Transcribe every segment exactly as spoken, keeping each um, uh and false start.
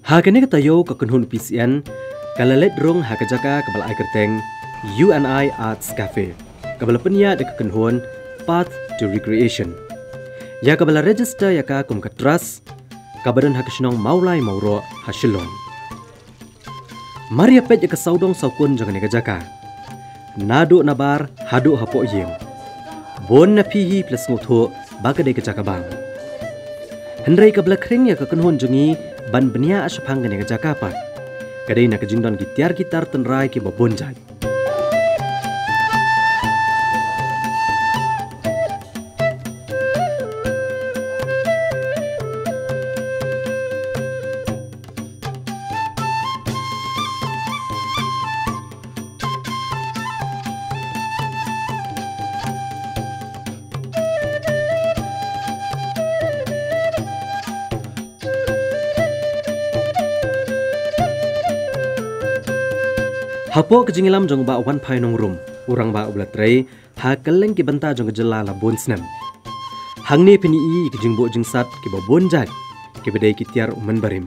Ha kane ka taïew ka kynhun P C N ka la leit rung ha ka jaka kaba la ai kyrteng U and I Arts Cafe, kaba la pynïaid da ka kynhun Path to Recreation, ïa kaba la register ïa ka kum ka trust, kaba don ha ka shnong Mawlai Mawroh ha Shillong. Mar ïa peit ïa ka sawdong sawkun jong kane ka jaka, naduh nabar haduh hapoh ïing, bun na phi hi phi la sngewthuh ba ka dei ka jaka bam. Hynrei kaba la khring ïa ka kynhun jong ngi ban bniah shaphang kane ka jaka pat, ka dei na ka jingdon ki tiar ki tar tynrai kiba bun jait. Hapoh ka jingïalam jong u Bah Wanphai Nongrum, u rangbah uba la trei ha kylleng ki bynta jong ka jylla la bun snem, hangne phin ïohi ïa ki jingbuh jingsat kiba bun jait, kiba dei ki tiar u mynbarim.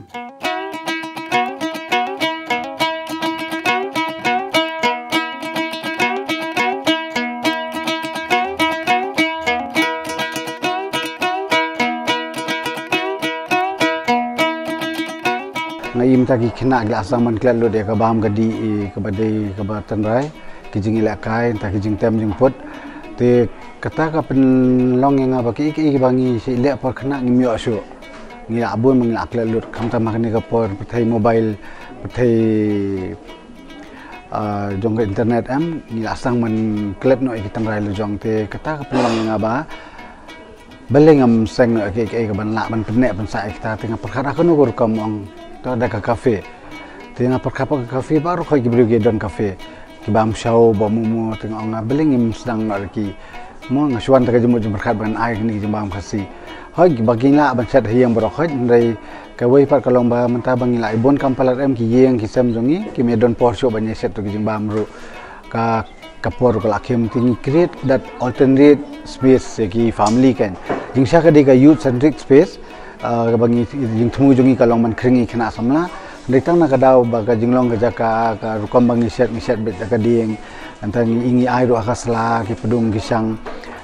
Nga i mynta ki khynnah ki la sdang ban klet lut ïa ka bam ka dih, eh, kaba dei kaba tynrai, ki jingïalehkai, mynta ki jingtem jingput. Te kata ka pynlong ïa nga ba kiei kiei kiba ngi shu leh por khynnah ngim ïoh shuh. Ngi la bun ba ngi la klet lut, khamtam ha kane ka por pyrthei mobile, pyrthei, ah, jong ka internet em, ngi la sdang ban klet noh ïa ki tynrai la jong. Te kata ka pynlong ïa nga ba balei ngam seng noh ïa kiei kiei kaban lah ban pynneh pynsah ïa kita. Te nga pyrkhat ha kano ka rukom, ong to da ka cafe. Te nga pyrkhat ba ka cafe baroh khoit ki briew ki don cafe, ki bam shaw, bam momo. Te nga ong nga balei ngim sdang noh ïa ki. Mo, nga shu wan da ka jingmut jingpyrkhat ban ai kine ki jingbam Khasi. Hooid, ba kin lah ban shet ha ïing baroh khoit, hynrei kawei pat ka long ba mynta ba ngi la ai bun kam palat em, ki ïing ki sem jong ngi kim don por shuh ban ïa shet ïa ki jingbam ruh. Ka ka por ka la khim, te ngi create that alternate space ïa ki family kan. Jingshisha ka dei ka youth centric space, ah, kaba ngi, jingthmu jong ngi ka long ban khring ïa ki khynnah samla. Hynrei tang na ka daw ba ka jinglong ka jaka, ka rukom ba ngi shet, ngi shet beit da ka dieng. Hangta ngi, ngi ai ruh ha ka sla, ki pdung ki shang.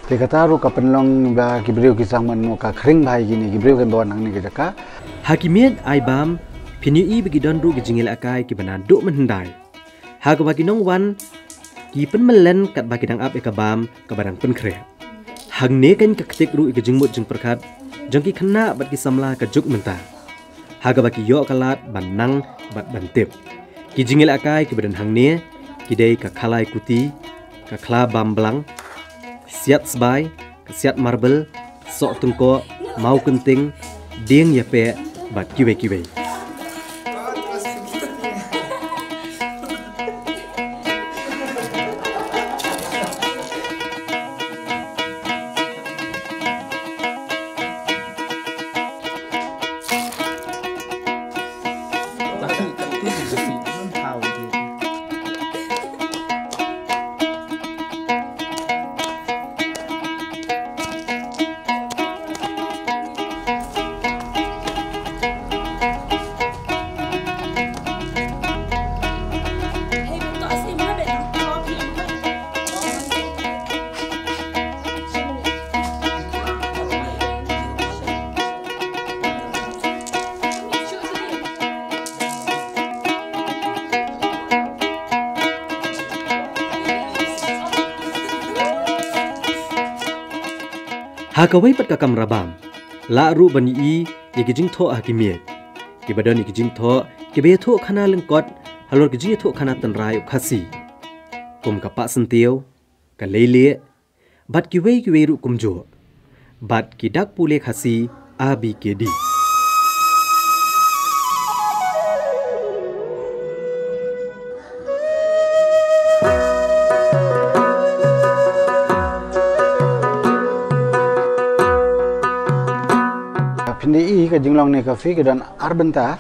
Te kata ruh ka pynlong ba ki briew ki sdang ban, mo, ka khring bha ïa kine ki briew kiba wan hangne ka jaka. Ha ki miej ai bam phin ïohi ba ki don ruh ki jingïalehkai kiba naduh mynhyndai, ha kaba ki nongwan ki pynmlien katba ki dang ap ïa ka bam kaba dang pynkhreh. Hangne kan ka ktik ruh ïa ka jingmut jingpyrkhat jong ki khynnah bad ki samla ka juk mynta, ha kaba ki ïoh ka lad ban nang bad ban tip. Ki jingïalehkai kiba don hangne ki dei ka khalai kuti, ka khla bam blang, siat sbai, ka siat marble, soh tyngkoh, maw kynting, dieng ïapeh bad kiwei kiwei. Ha kawei pat ka kamra bam, lah ruh ban ïohi ïa ki jingthoh ha ki miej, kiba don ïa ki jingthoh kiba ïathuhkhana lyngkot halor ki jingïathuhkhana tynrai u Khasi, kum ka pah syntiew, ka leilieh, bad kiwei kiwei ruh kumjuh, bad ki dak pule Khasi A B K D. Phin ïohi ka jinglong ne ka cafe ka don ar bynta,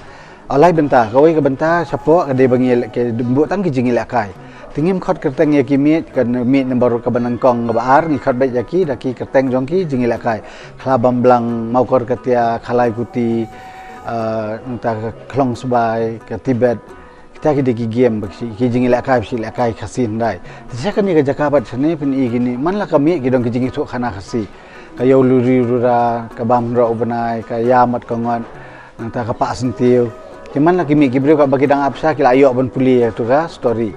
ah, lai bynta. Kawei ka bynta shapoh ka dei ba ngi ïaleh, ka buh tang ki jingïalehkai. Te ngim khot kyrteng ïa ki miej, ka miej number kaba nyngkong kaba ar, ngi khot beit ïa ki da ki kyrteng jong ki jingïalehkai. Khla bam blang, mawkor katia, khalai kuti, Ah, nangta ka khlong sbai, ka Tibet, kita ki dei ki game ba ki, ki jingïalehkai ba ki lehkai Khasi hyndai. Te sha kane ka jaka bad shane pyni kine, man la ka mih ki don ki jingïathuhkhana Khasi. Ka Ïew Luri Rura, ka Bam Hynroh U Bnai, ka Ïa Mat Ka Ngot, nangta ka Pah Syntiew. Ki man la ki mih ki briew kaba ki dang ap sha ki la ïoh ban pule ïa tu ka story.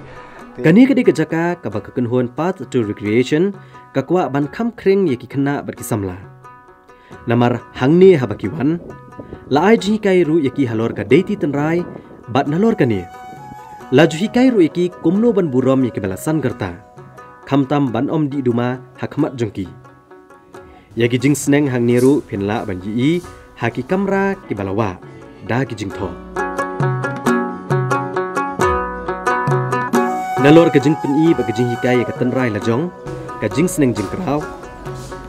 Te kane ka dei ka jaka kaba ka kynhun Path to Recreation ka kwah ban kham khring ïa ki khynnah bad ki samla. Namar hangne haba ki wan, la ai jinghikai ruh ïa ki halor ka deiti tynrai bad nalor kane, la ju hikai ruh ïa ki kumno ban burom ïa kiba la san ka rta, khamtam ban ym dih duma ha khmat jong ki. Ïa ki jingsneng hangne ruh phin lah ban ïohi ha ki kamra kiba la wah da ki jingthoh. Nalor ka jingpyni bad ka jinghikai ïa ka tynrai lajong, ka jingsneng jingkraw.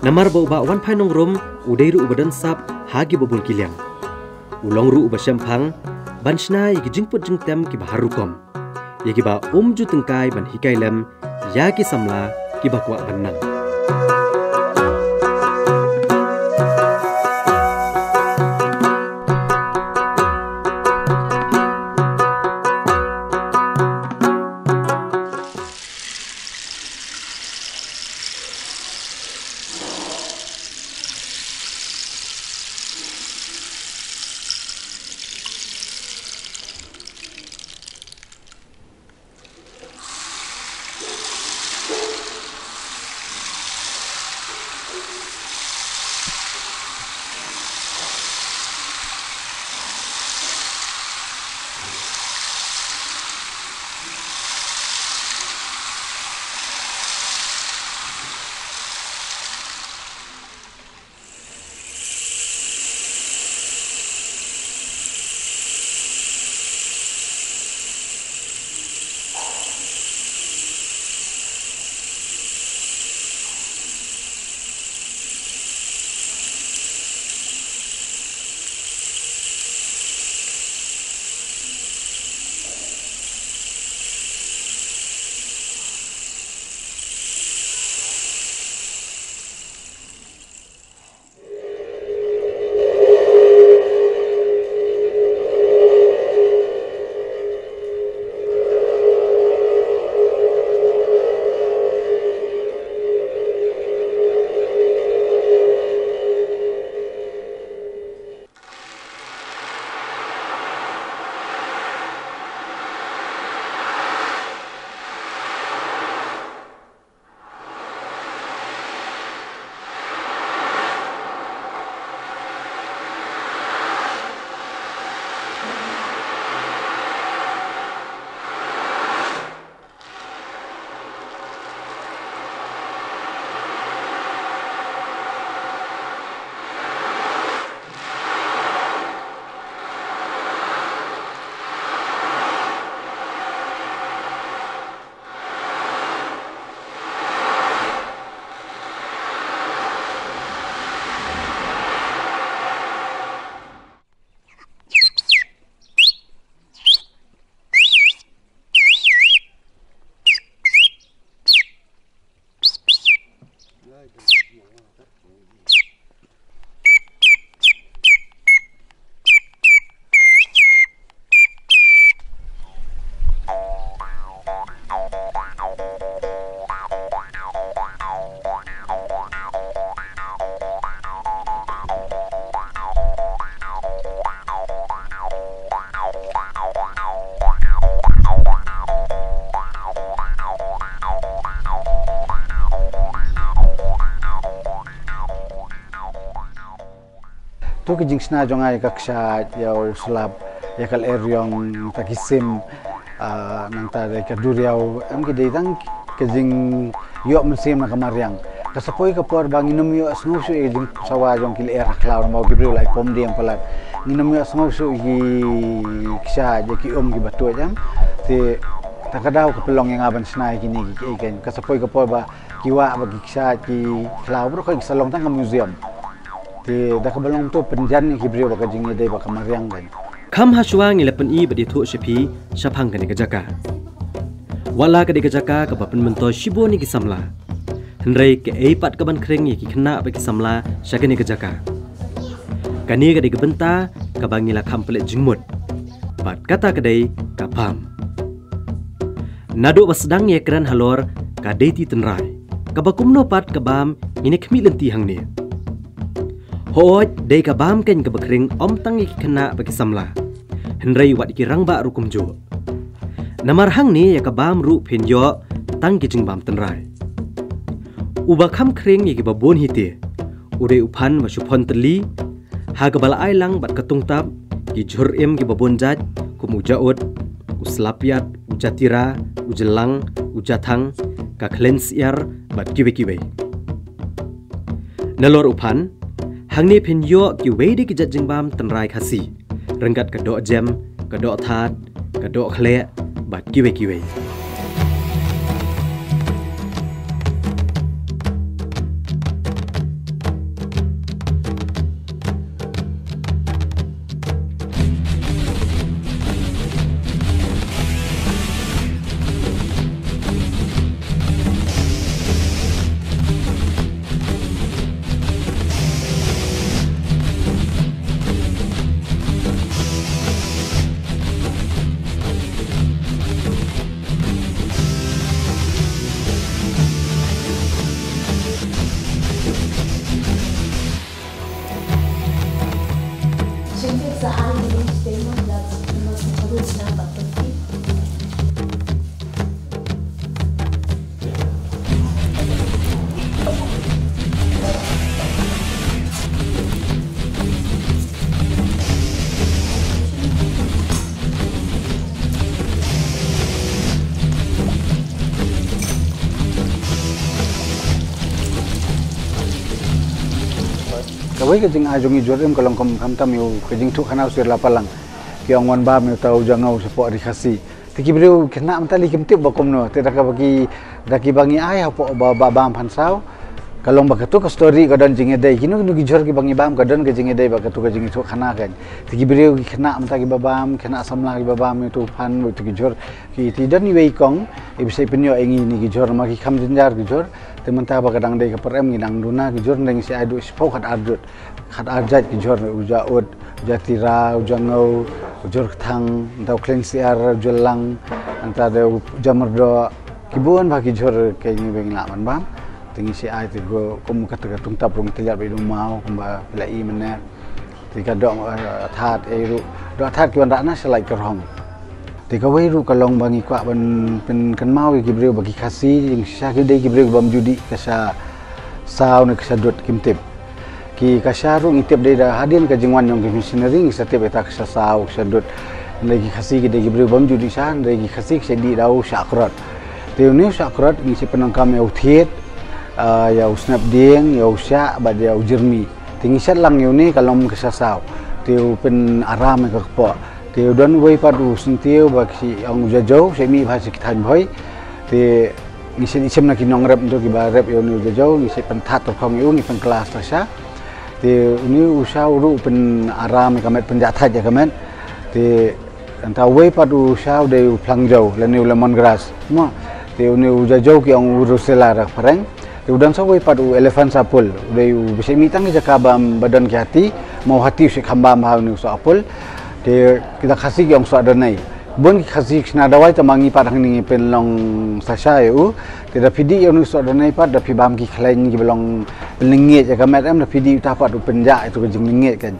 Namar ba u Bah Wanphai Nongrum u dei ruh uba don sap ha kiba bun ki liang. U long ruh uba shemphang ban shna ïa ki jingput jingtem kiba har rukom, ïa kiba um ju tyngkai ban hikai lem ïa ki samla kiba kwah ban nang. To ki jingshna jong nga ïa ka kshaid, ïa u slap, ïa ka lyer riong, nangta ki sim, ah, nangta ka duriaw, em ki dei tang ka jingïoh mynsiem na ka mariang. Ka sa poi ka por ba ngin ym ïoh sngew shuh ïa ka jingsawa jong ki lyer ha khlaw, namar ki briew la ïa pom dieng palat. Ngin ym ïoh sngew shuh ïa ki kshaid, ïa ki um kiba tuid, em. Te ta ka daw ka pynlong ïa nga ban shna ïa kine ki, ki, ki, ka sa poi ka por ba ki wah bad ki kshaid, ki khlaw baroh ki sa long tang ka museum. Te da kaba long to pynjan ïa ki briew bad ka jingïadei bad ka mariang kan. Kham hashwa ngi la pyni bad ïathuh sha phi shaphang kane ka jaka. Wat la ka dei ka jaka kaba pynmyntoi shibun ïa ki samla, hynrei kaei pat kaban khring ïa ki khynnah bad ki samla sha kane ka jaka? Kane ka dei ka bynta kaba ngi la kham pynleit jingmut. Bad kata ka dei ka bam. Naduh ba sdang ïakren halor ka dei ti tynrai, kaba kumno pat ka bam ngin ïa khmih lynti hangne. Hooid, dei ka bam keiñ kaba khring ym tang ïa ki khynnah bad ki samla, hynrei wat ïa ki rangbah ruh kumjuh. Namar hangne ïa ka bam ruh phin ïoh tang ki jingbam tynrai. Uba kham khring ïa kiba bun hi te u dei u phan ba shu phon tylli ha kaba la ai lang bad ka tungtap ki jhur im kiba bun jait, kum u jaud, u slapiat, u jatira, u jylang, u jathang, ka khleiñ syiar bad kiwei kiwei. Nalor u phan, hangne phin ïoh kiwei de ki jait jingbam tynrai Khasi, ryngkat ka doh jem, ka doh thad, ka doh khleh bad kiwei kiwei. Kawei ka jingai jong i jhur im ka long kum khamtam ïa u ka jingthuh khana u Sir Lapalang. Ki ong wan bam ïa uta u jangau shapoh ri Khasi. Te ki briew khynnah mynta lei kim tip ba kumno. Te da kaba ki, da kiba ngi ai hapoh ba, ba bam phan saw, ka long ba katu ka story ka don jingïadei. Kino kino ki jhur kiba ngi bam ka don ka jingïadei bad katu ka jingïathuh khana keiñ. Te ki briew ki khynnah mynta kiba bam, khynnah samla kiba bam ïa utu u phan bad utu ki jhur. Ki, te don iwei i kong iba shait pynïoh ïa ngi ïa kine ki jhur, namar ki kham jynjar ki jhur. Te mynta ba ka dang dei ka pyrem ngi dang duna ki jhur, ngi dang shait ai duh shiphew khatar jait. Khatar jait ki jhur, u jaud, u jatira, u jangau, u jhur kthang, nangta u khleiñ syiar, u jylang, nangta de u jamyrdoh, ki bun bha ki jhur keiñ ba ngi lah ban bam. Te ngi shait ai te ko, kum kata ka tungtap ruh ngi tylliat beit da u maw, kumba phi la i mynne. Te ka doh, eh, thad ei ruh. Doh thad ki wanrah na sha Laitkyrhong. Te kawei ruh ka long ba ngi kwah ban pynkynmaw ïa ki briew ba ki Khasi jingshisha ki dei ki briew bym ju dih ka sha saw ne ka sha dud, kim tip. Ki ka sha ruh ngi tip dei da hadien ka jingwan jong ki missionary ngi sa tip ïa ka sha saw, ka sha dud. Hynrei ki Khasi ki dei ki briew bym ju dih sha, hynrei ki Khasi ki shait dih da u shah krot. Te une u shah krot ngi shait pyndonkam ïa u thied, ah, ïa u snep dieng, ïa u shah bad ïa u jyrmi. Te ngi shet lang ïa une ka long ka sha saw. Te u pynaram ïa ka kpoh. Te u don uwei pat u syntiew ba ki ong u jajew, shait mih bha sha ki thaiñ Bhoi. Te ngi shait ïashem na ki nongrep ntu kiba rep ïa une u jajew, ngi shait pynthad tyrkhong ïa u, ngi pynkylla sha sha. Te une u sha u ruh u pynaram ïa ka met, pynjah thait ïa ka met. Te nangta uwei pat u sha u dei u phlang jew lane u lemon grass. Mo. Te une u jajew ki ong u Rosella da ka phareng. Te u don sa uwei pat u elephant apple, u dei u ba shait mih tang ki jaka ba, ba don ki hati, mo hati u shait kham bam bha une u soh apple. Te kita Khasi ki ong soh donai. Bun ki Khasi ki shna dawai, tangba ngi pat hangne ngi pynlong sha sha ïa u. Te da phi dih ïa une u soh donai pat, da phi bam ki khleiñ kiba long pynlyngngiej ïa ka met em, da phi dih uta pat u pynjah ïa utu ka jinglyngngiej keiñ.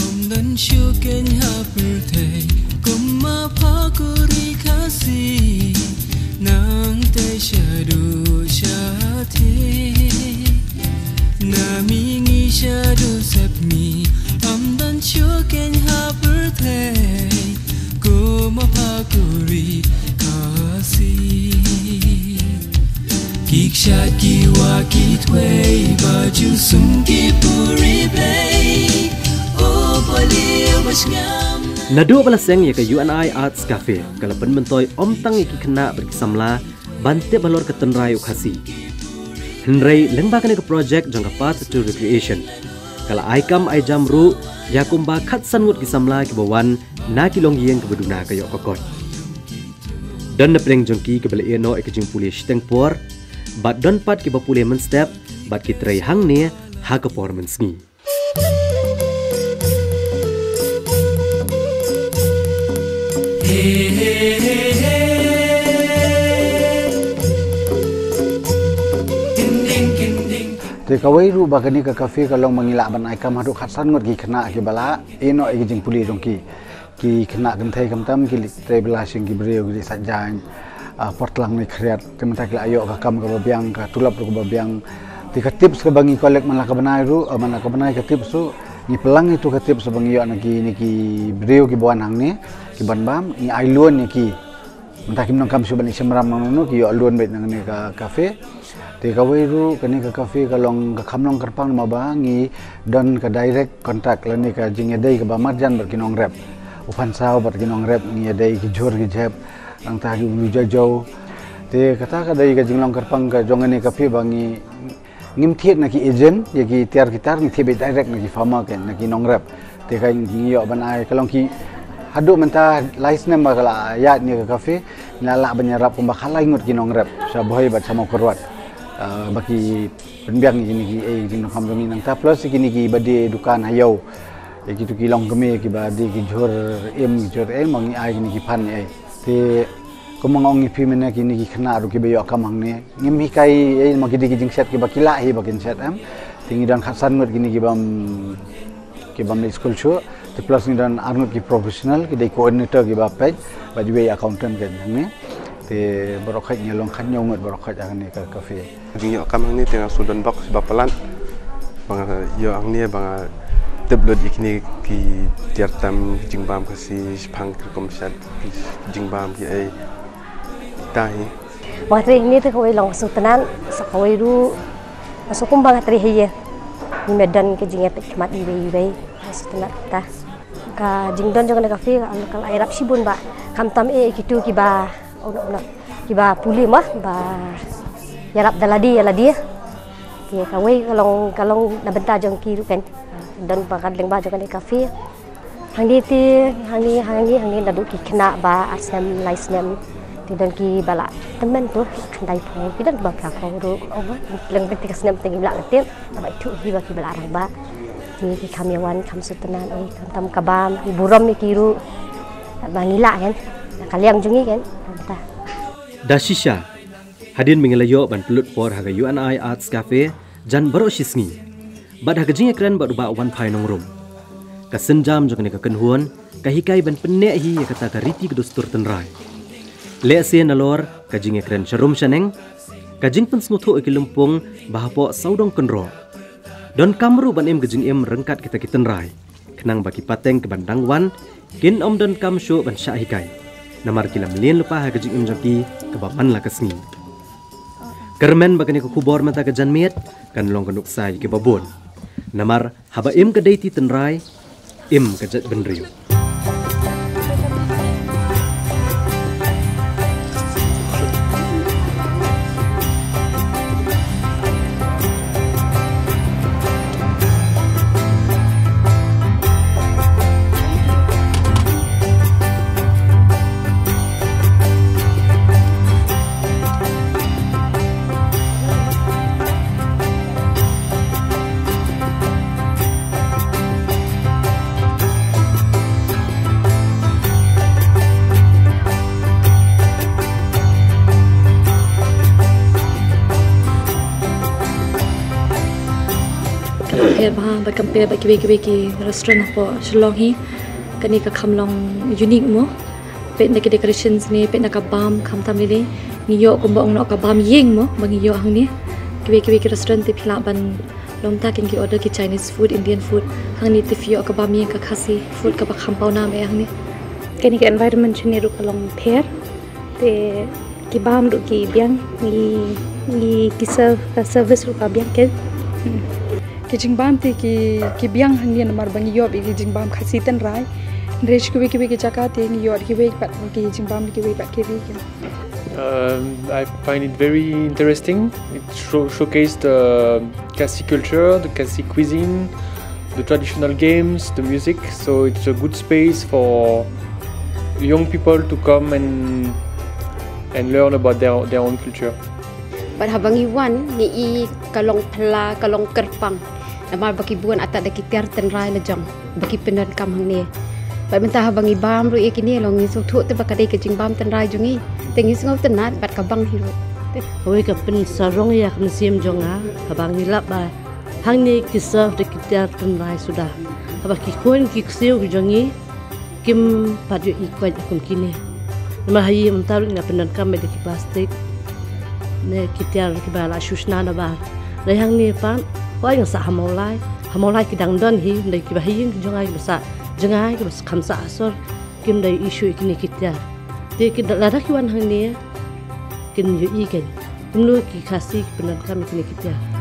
Ym don shuh keiñ ha pyrthei kum ma pha kuri Khasi, nangta shaduh shathie. Na mihngi shaduh sepmi, ym don shuh keiñ ha pyrthei kum ma pha kuri Khasi. Ki kshaid ki wah ki twei ba ju sum ki puri Blei. O Blei ba sngap. Naduh ba la seng ïa ka U N I Arts Cafe, ka la pynmyntoi ym tang ïa ki khynnah bad ki samla ban tip halor ka tynrai u Khasi. Hynrei lyngba kane ka projek jong ka Path to Recreation, ka la ai kam ai jam ruh ïa kumba khatsan ngut ki samla kiba wan na ki longïing kiba duna ka ïoh ka kot. Don na pdeng jong ki kiba la ïeh noh ïa ka jingpule shiteng por, bad don pat kiba pule mynstep bad ki trei hangne ha ka por mynsngi. Te kawei ruh ba kane ka cafe ka long ba ngi lah ban ai kam haduh khatsan ngut ki khynnah kiba la ïeh noh ïa ki jingpule jong ki. Ki khynnah kynthei khamtam ki leit trei bylla sha ïing ki briew, ki leit sait jaiñ, ah, por tlang ne khriat. Te mynta ki la ïoh ka kam kaba biang, ka tulop ruh kaba biang. Te ka tips kaba ngi collect man la ka bnai ruh, ah, man la ka bnai ka tips ruh, ngi pynlang ïa tu ka tips ba ngi ïoh na kine ki briew kiba wan hangne, ki ban bam, ngi ai loan ïa ki. Mynta kim donkam shuh ban ïa shim ram nangno, ki ïoh loan beit na kane ka cafe. Te kawei ruh kane ka cafe ka long, ka kham long kyrpang namar ba ngi don ka direct contact lane ka jingïadei kaba marjan bad ki nongrep. U pynsaw bad ki nongrep, ngi ïadei ki jhur ki jhep, nangta ki u jaw jaw. Te kata ka dei ka jinglong kyrpang ka jong kane ka cafe ba ngi, ngim thied na ki agent ïa ki tiar ki tar, ngi thied beit direct na ki farmer, ki, na ki nongrep. Te ka ngi ïoh ban ai, ka long ki, haduh mynta lai snem ba ka la ïaid ne ka cafe, ngi la lah ban ïarap kumba khatlai ngut ki nongrep sha Bhoi bad sha Mawkyrwat. Ah, ba ki pynbiang ïa kine ki, eh, jingdonkam jong ngi, nangta plus ïa kine kiba die dukan ha ïew, ïa kitu ki longkmie kiba die ki jhur im, ki jhur im, ba ngi ai kine ki fund ïa. Te kumba nga ong ïa phi mynne, kine ki khynnah ruh kiba ïoh kam hangne, ngim hikai ei namar ki dei ki jingshet kiba ki lah hi ba kin shet, em. Te ngi don khatsan ngut kine kibym, kibym leit skul shuh. Te plus ngi don ar ngut ki professional, ki dei coordinator kiba peit bad iwei accountant, ka hangne. Te baroh khoit ngi long khathynñiew ngut baroh khoit hangne ka cafe. Jingïoh kam hangne te nga shu don bok shiba palat ba nga ïoh hangne ba nga tip lut ïa kine ki tiar tam, ki jingbam Khasi, shiphang ki rukom shet, ki jingbam ki ei. Ita hi. Ba nga trei hangne te kawei long sngewtynnat, sa kawei ruh nga sngewkhia ba nga trei ha ïing. Ngi mih don ka jingïapeit khmat iwei iwei, nga sngewtynnat kata. Ka jingdon jong kane ka cafe ka la ïarap shibun ba khamtam eh kitu kiba, oh no, oh no, kiba pule mo ba ïarap da lade ïa lade. Te kawei ka long, ka long na bynta jong ki ruh kan. Don ba ka lyngba jong kane ka cafe. Hangne te, hangne, hangne, hangne naduh ki khynnah ba ar snem, lai snem. Te don kiba la tymmen tu, khyndai phew, ki don kiba phra phew ruh. Oh, lyngba te ka snem te ngim lah tip. Ba ithuh hi ba kiba la rangbah. Te ki kham ïawan, kham sngewtynnat, eh, khamtam ka bam, ngi burom ïa ki ruh. Ba ngi lah kan, na ka liang jong ngi kan, khamtam. Da shisha, hadien ba ngi la ïoh ban pynlut por ha ka U N I Arts Cafe jan baroh shi sngi, bad ha ka jingïakren bad u Bah Wanphai Nongrum, ka sienjam jong kane ka kynhun ka hikai ban pynneh hi ïa kata ka riti ka dustur tynrai. Lehse nalor ka jingïakren sharum shaneng, ka jingpynsngewthuh ïa ki lympung ba hapoh sawdong kynroh, donkam ruh ban im ka jingim ryngkat kita ki tynrai, khnang ba ki pateng kiban dang wan kin ym donkam shuh ban shah hikai, namar ki la mlien lypa ha ka jingim jong ki kaba man la ka sngi. Kyrmen ba kane ka khubor mynta ka janmiet kan long ka nuksa ïa kiba bun. Namar haba im ka deiti tynrai, im ka jaitbynriew. Ka la pher bha bad compare bad kiwei kiwei ki restaurant hapoh Shillong hi. Kane ka kham long unique mo. Peit na ki decorations ne, peit na ka bam, khamtam lei lei. Ngi ïoh kumba ong noh ka bam ïing mo ba ngi ïoh hangne. Kiwei kiwei ki restaurant te phi lah ban long ta kin ki order ki Chinese food, Indian food. Hangne te phi ïoh ka bam ïing, ka Khasi food kaba kham pawnam eh hangne. Kane ka environment jong ngi ruh ka long pher. Te ki bam ruh ki biang, ngi, ngi ki serve, ka service ruh ka biang kan. Hmm. Ki jingbam te ki, ki biang hangne namar ba ngi ïoh ïa ki jingbam Khasi tynrai. Hynrei sha kiwei kiwei ki jaka te ngi ïoh kiwei pat ki jingbam kiwei pat ki ri kan. Um, I find it very interesting. It show, showcased the Khasi culture, the Khasi cuisine, the traditional games, the music. So it's a good space for young people to come and and learn about their, their own culture. Bad haba ngi wan ngi i ka long pla, ka long kyrpang. Namar ba ki bun atat da ki tiar tynrai la jong ba ki pyndonkam hangne. Bad mynta haba ngi bam ruh ïa kine long ngi sngewthuh te ba ka dei ka jingbam tynrai jong ngi. Te ngi sngewtynnat bad ka bang hi ruh. Kawei ka pynsarong ïa ka mynsiem jong nga haba ngi lap ba hangne ki serve da ki tiar tynrai suda. Haba ki khun ki ksiew ki jong ngi kim pat ïohi koit kum kine. Namar ha ïing mynta ruh ngi la pyndonkam beit da ki plastik ne ki tiar kiba la shu shna na bar. Hynrei hangne pat, hooid nga sah ha Mawlai. Ha Mawlai ki dang don hi, hynrei kiba ha ïing ki jong nga kiba sah jngai, kiba kham sah ha sor, kim da ïohi shuh ïa kine ki tiar. Te ki da, lada ki wan hangne kin ïohi kein kumno ki Khasi ki pyndonkam ïa kine ki tiar.